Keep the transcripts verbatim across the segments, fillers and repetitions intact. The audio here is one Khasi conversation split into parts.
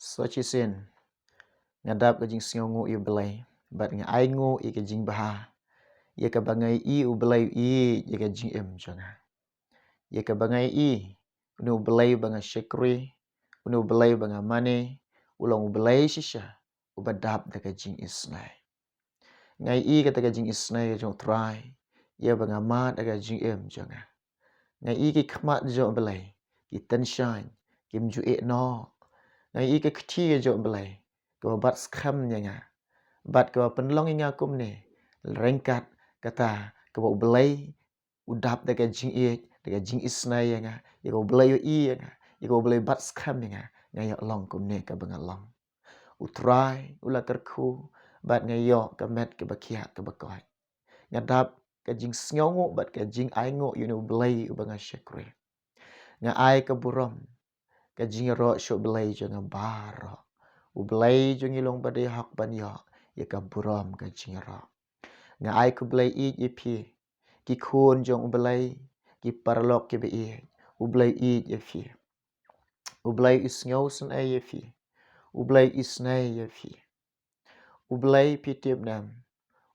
Sa shisien nga dap ka jingsngewnguh ïa u Blei bad nga ai nguh ïa ka jingbha ïa kaba nga ïohi u Blei u ïeit ïa ka jingim jong nga, ïa kaba nga ïohi une u Blei ba nga shakri, une u Blei ba nga mane, u long u Blei shisha uba dap da ka jingisnei. Nga ïohi kata ka jingisnei jong u Trai ïa ba nga mad ha ka jingim jong nga. Nga ïohi ki khmat jong u Blei ki tyngshaiñ, kim ju ïeh noh. Nga ïohi ka kti jong u Blei kaba bat skhem ïa nga bad kaba pynlong ïa nga kumne ryngkat kata kaba u Blei u dap da ka jingïeit, da ka jingisnei ïa nga, ïa ka u Blei u ïohi ïa nga, ïa ka u Blei bat skhem ïa nga, nga ïoh long kumne kaba nga long. U Trai u la kyrkhu bad nga ïoh ka met kaba khiah kaba koit. Nga dap ka jingsngewnguh bad ka jingainguh ïa une u Blei uba nga shakri. Nga ai ka burom, ka jingïaroh sha u Blei jong nga baroh. U Blei jong ngi long ba dei hok ban ïoh ïa ka burom ka jingïaroh. Nga ai khublei ïeit ïa phi, ki khun jong u Blei, ki paralok kiba ïeit, u Blei u ïeit ïa phi. U Blei u sngewsynei ïa phi. U Blei u isnei ïa phi. U Blei, phi tip ne em,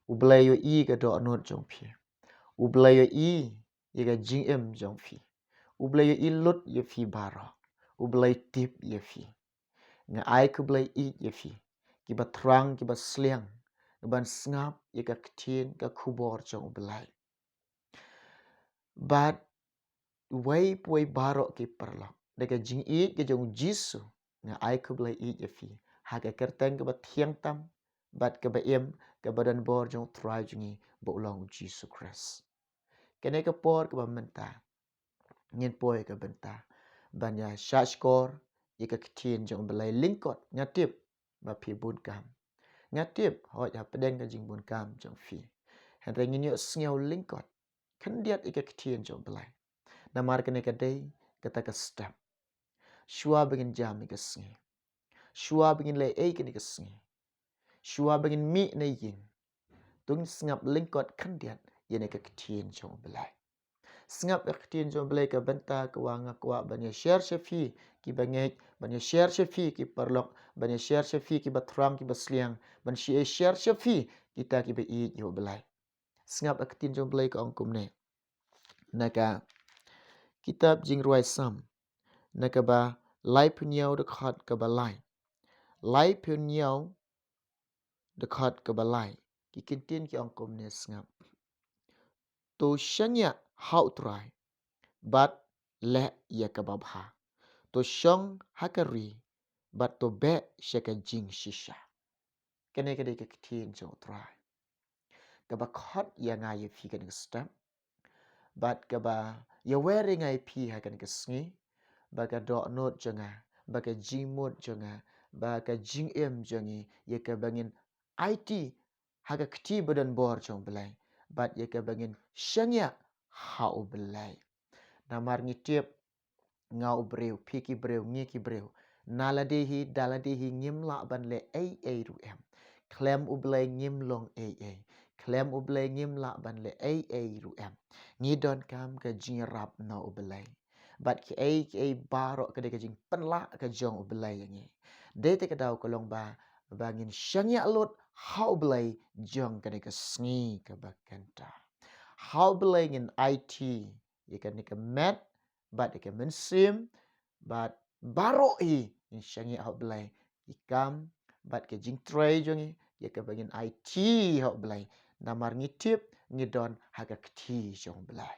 u Blei u ïohi ka dohnud jong phi. U Blei u ïohi ïa ka jingim jong phi. U Blei u ïohi lut ïa phi baroh. U Blei u tip ïa phi. Nga ai khublei ïeit ïa phi, kiba thrang kiba sliang ban sngap ïa ka ktien ka khubor jong u Blei. Bad wei pa wei baroh ki paralok, da ka jingïeit ka jong u Jisu, nga ai khublei ïeit ïa phi ha ka kyrteng kaba thiang tam bad kaba im, kaba don bor jong u Trai jong ngi ba u long u Jisu Khrist. Kane ka por kaba mynta ngin poi ka bynta ban ïa shahshkor ïa ka ktien jong u Blei lyngkot. Nga tip ba phi bun kam. Nga tip hooid hapdeng ka jingbun kam jong phi, hynrei ngin ïohsngew lyngkot khyndiat ïa ka ktien jong u Blei. Namar kane ka dei kata ka step shuwa ba ngin jam ïa ka sngi, shuwa ba ngin leh ei kane ka sngi, shuwa ba ngin mih na ïing, to ngin sngap lyngkot khyndiat ïa kane ka ktien jong u Blei. Sngap ïa ka ktien jong u Blei ka bynta ka wa nga kwah ban ïa share sha phi kiba ngeit, ban ïa share sha phi ki paralok, ban ïa share sha phi kiba thrang kiba sliang, ban ïa share sha phi kita kiba ïeit ïa u Blei. Sngap ïa ka ktien jong u Blei ka ong kumne, na ka kitab Jingrwai Salm, na kaba laiphew hynñiew, dkhot kaba lai. Laiphew hynñiew, dkhot kaba lai. Ki kyntien ki ong kumne, sngap: To shaniah ha u Trai bad leh ïa kaba bha. To shong ha ka ri bad to beh sha ka jingshisha. Kane ka dei ka ktien jong u Trai kaba khot ïa nga ïa phi kane ka step, bad kaba ïawer ïa nga ïa phi ha kane ka sngi, ba ka dohnud jong nga, ba ka jingmut jong nga, ba ka jingim jong ngi ïa kaba ngin aiti ha ka kti ba don bor jong u Blei, bad ïa kaba ngin shaniah ha u Blei. Namar ngi tip, nga u briew, phi ki briew, ngi ki briew, na lade hi da lade hi ngim lah ban leh ei ei ruh em. Khlem u Blei ngim long ei ei. Khlem u Blei ngim lah ban leh ei ei ruh em. Ngi donkam ka jingïarap na u Blei. Bad kiei kiei baroh ka dei ka jingpynlah ka jong u Blei ïa ngi. Dei te ka daw ka long ba, ba ngin shaniah lut ha u Blei jong kane ka sngi kaba kynta. Ha u Blei ngin aiti ïa kane ka met bad ïa ka mynsiem, bad baroh hi ngin shaniah ha u Blei, ki kam bad ka jingtrei jong ngi, ïa kaba ngin aiti ha u Blei. Namar ngi tip ngi don ha ka kti jong u Blei.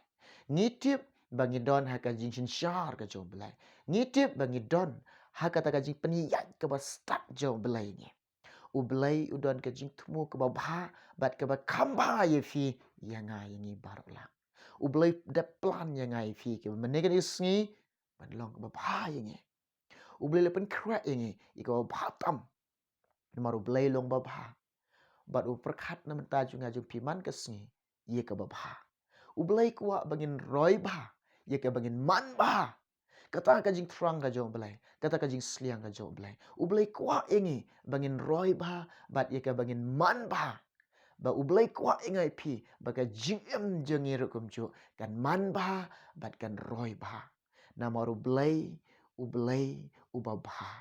Ngi tip ba ngi don ha ka jingsynshar ka jong u Blei. Ngi tip ba ngi don ha kata ka jingpynïaid kaba stad jong u Blei ngi. U Blei u don ka jingthmu kaba bha bad kaba kham bha ïa phi, ïa nga, ïa ngi baroh lang. U Blei u dep plan ïa nga ïa phi kaba mynne kane ka sngi ban long kaba bha ïa ngi. U Blei u la pynkhreh ïa ngi ïa kaba bha tam. Namar u Blei u long ba bha. Bad u pyrkhat na bynta jong nga jong phi man ka sngi ïa kaba bha. U Blei u kwah ba ngin roi bha ïa kaba ngin man bha. Kata ka jingthrang ka jong u Blei, kata ka jingsliang ka jong u Blei. U Blei u kwah ïa ngi ba ngin roi bha bad ïa kaba ngin man bha. Ba u Blei u kwah ïa nga ïa phi ba ka jingim jong ngi ruh kumjuh kan man bha bad kan roi bha. Namar u Blei, u Blei uba bha.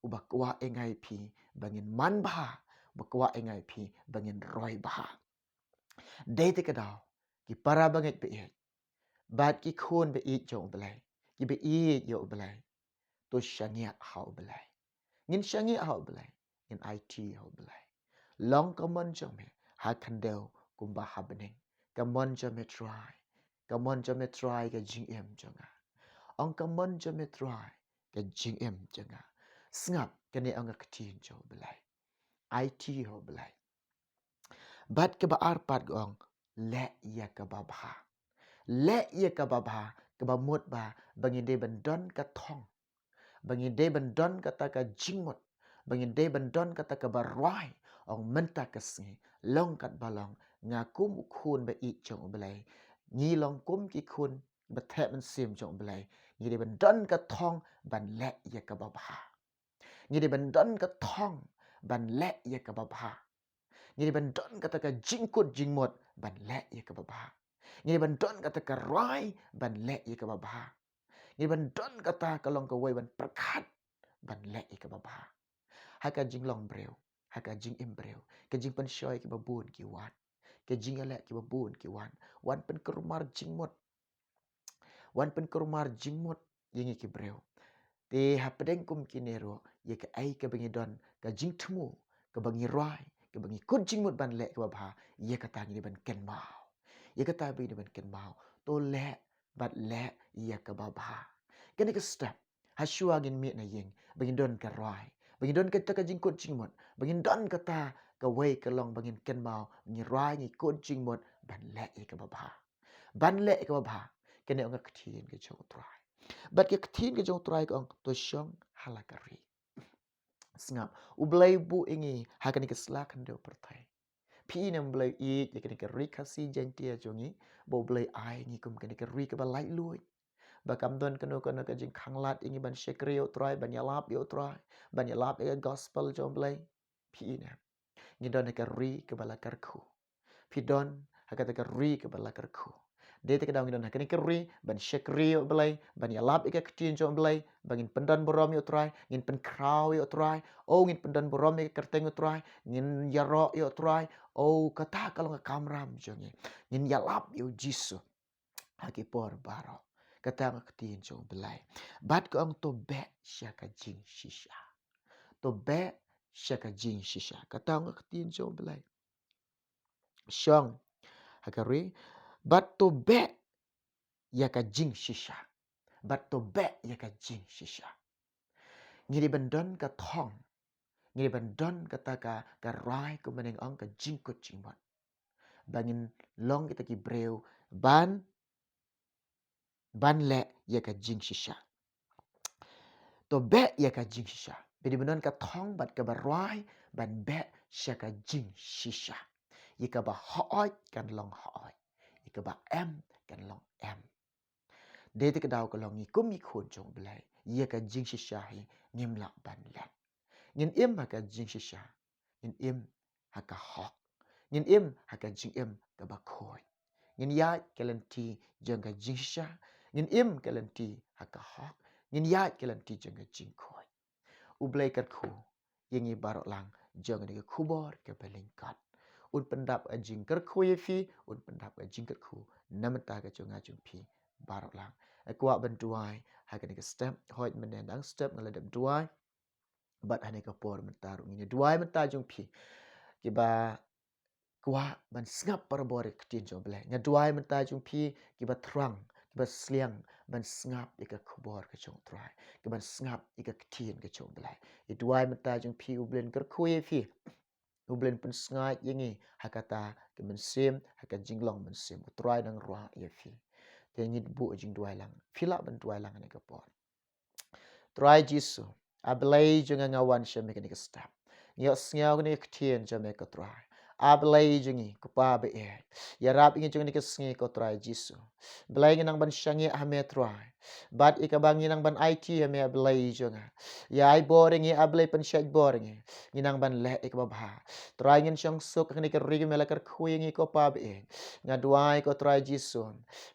uba kwah ïa ngi phi ba ngin man bha, uba kwah ïa ngi phi ba ngin roi bha. Dei te ka daw, ki para bangeit baieit, bad ki khun baieit jong U Blei, ki baieit ïa U Blei, to shaniah ha U Blei. Ngin shaniah ha U Blei, ngin aiti ha U Blei. Long ka mon jong me ha khyndew kumba ha bneng. Ka mon jong me Trai, ka mon jong me Trai ka jingim jong nga. Ong ka mon jong me Trai ka jingim jong nga. Sngap, kane ong ka ktien jong U Blei. Aiti ha U Blei. Bad kaba ar pat ka ong, leh ïa kaba bha. Leh ïa kaba bha, kaba mut ba, ba ngin dei ban don ka thong, ba ngin dei ban don kata ka jingmut, ba ngin dei ban don kata kaba roi. Ong mynta ka sngi, long katba long, nga kum u khun baieit jong U Blei, ngi long kum ki khun ba thep mynsiem jong U Blei, ngi dei ban don ka thong ban leh ïa kaba bha. Ngi dei ban don ka thong ban leh ïa kaba bha. Ngi dei ban don kata ka jingkut jingmut ban leh ïa kaba bha. Ngi dei ban don kata ka roi ban leh ïa kaba bha. Ngi dei ban don kata ka long kawei ban pyrkhat ban leh ïa kaba bha. Ha ka jinglong briew, ha ka jingim briew, ka jingpynshoi kiba bun ki wan, ka jingïaleh kiba bun ki wan, wan pynkulmar jingmut, wan pynkulmar jingmut ïa ngi ki briew. Te hapdeng kum kine ruh, ïa kaei kaba ngi don ka jingthmu, kaba ngi roi, kaba ngi kut jingmut ban leh kaba bha, ïa kata ngi dei ban kynmaw. Ïa kata ba ngi dei ban kynmaw. To leh bad leh ïa kaba bha. Kane ka step, ha shuwa ngin mih na ïing, ba ngin don ka roi, ba ngin don kata ka jingkut jingmut, ba ngin don kata kawei ka long ba ngin kynmaw, ngi roi, ngi kut jingmut ban leh ïa kaba bha. Ban leh ïa kaba bha. Kane ong ka ktien ka jong U Trai. Bad ka ktien ka jong U Trai ka ong, to shong ha la ka ri. Sngap, U Blei buh ïa ngi ha kane ka sla khyndew pyrthei. Phi i ne em, U Blei ïeit ïa kane ka ri Khasi Jaiñtia jong ngi, ba U Blei ai ngi kum kane ka ri kaba laitluid, ba kam don kano kano ka jingkhanglad ïa ngi ban shakri ïa U Trai, ban ïalap ïa U Trai, ban ïalap ïa ka gospel jong U Blei. Phi i ne em, ngi don ha ka ri kaba la kyrkhu. Phi don ha kata ka ri kaba la kyrkhu. Dei te ka daw ngi don ha kane ka ri ban shakri ïa U Blei, ban ïalap ïa ka ktien jong U Blei, ba ngin pyndon burom ïa U Trai, ngin pynkhraw ïa U Trai. O, ngin pyndon burom ïa ka kyrteng U Trai, ngin ïaroh ïa U Trai. O, kata ka long ka kamram jong ngi. Ngin ïalap ïa U Jisu ha ki por baroh. Kata ong ka ktien jong U Blei. Bad ka ong, to beh sha ka jingshisha. To beh sha ka jingshisha. Kata ong ka ktien jong U Blei. Shong ha ka ri, bad to beh ïa ka jingshisha. Bad to beh ïa ka jingshisha. Ngi dei ban don ka thong, ngi dei ban don kata ka, ka roi, kumba ngi ong, ka jingkut jingmut, ba ngin long kita ki briew ban, ban leh ïa ka jingshisha. To beh ïa ka jingshisha. Ba dei ban don ka thong bad kaba roi ban beh sha ka jingshisha. Ïa kaba hooid kan long hooid, ïa kaba em kan long em. Dei te ka daw ka long, ngi kum ngi khun jong U Blei, ïa ka jingshisha hi ngim lah ban leh. Ngin im ha ka jingshisha, ngin im ha ka hok. Ngin im ha ka jingim kaba khuid. Ngin ïaid ka lynti jong ka jingshisha, ngin im ka lynti ha ka hok. Ngin ïaid ka lynti jong ka jingkhuid. U Blei kyrkhu ïa ngi baroh lang jong kane ka khubor kaba lyngkot. Un pyndap ka jingkyrkhu ïa phi, un pyndap ka jingkyrkhu na bynta ka jong nga jong phi baroh lang. Nga kwah ban duwai ha kane ka step, hooid mynne dang step nga la dep duwai. Bad ha kane ka por mynta ruh ngin ïa duwai mynta jong phi kiba kwah ban sngap barabor ïa ka ktien jong U Blei. Nga duwai mynta jong phi kiba thrang, kiba sliang ban sngap ïa ka khubor ka jong U Trai, kiban sngap ïa ka ktien ka jong U Blei. Ïa duwai mynta jong phi, U Blei un kyrkhu ïa phi, U Blei un pynsngaid ïa ngi ha kata ka mynsiem, ha ka jinglong mynsiem. U Trai un nang rwah ïa phi. Te ngin buh jingduwai lang. Phi lah ban duwai lang ha kane ka por. Trai Jisu, A Blei jong nga, nga wan sha me kane ka step. Ngi ïohsngew kane ka ktien jong me ko Trai. A Blei jong ngi, ko Pa baieit, ïarap ïa ngi jong kane ka sngi ko Trai Jisu. Blei, ngi nang ban shaniah ha me Trai. Bad ïa kaba ngi nang ban aiti ïa me, a Blei jong nga. Ïa ai bor ïa ngi, a Blei, pynshait bor ïa ngi. Ngi nang ban leh ïa kaba bha. Trai, ngin shong suk ha kane ka ri me la kyrkhu ïa ngi, ko Pa ba ïeit. Nga duwai, ko Trai Jisu.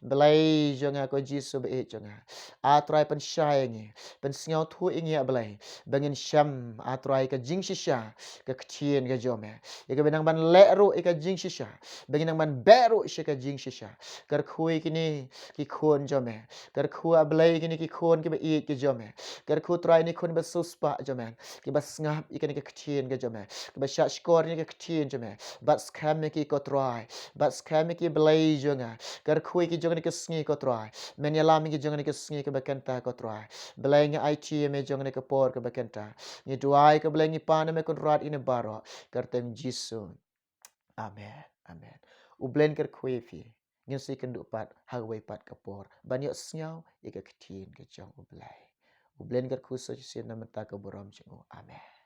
Blei jong nga, ko Jisu ba ïeit jong nga. A Trai, pynshai ïa ngi. Pynsngewthuh ïa ngi, a Blei. Ba ngin shem, a Trai, ka jingshisha ka ktien ka jong me. Ïa kaba nang ban leh ruh ïa ka jingshisha. Ba ngin nang ban beh ruh sha ka jingshisha. Kyrkhu ïa kine ki khun jong me. Kyrkhu, a Blei, ïa kine ki khun kiba ïeit ki jong me. Kyrkhu, Trai, ïa kine ki khun ba siewspah jong me. Kiba sngap ïa kane ka ktien ka jong me. Kiba shahshkor ïa kane ka ktien jong me. Bad skhem ïa ki, ko Trai. Bad skhem ïa ki, Blei jong nga. Kyrkhu ïa ki jong kane ka sngi, ko Trai. Men ïalam ïa ki jong kane ka sngi kaba kynta, ko Trai. Blei, ngi aiti ïa me jong kane ka por kaba kynta. Ngi duwai, ko Blei, ngi pan ïa me Kynrad ïa kine baroh. Kyrteng Jisu. Amen. Amen. U Blei un kyrkhu ïa phi. Ngin sa ïakynduh pat ha kawei pat ka por ban ïohsngew ïa ka ktien ka jong U Blei. U Blei un kyrkhu sa shisien na ka bynta ka burom jong u. Amen.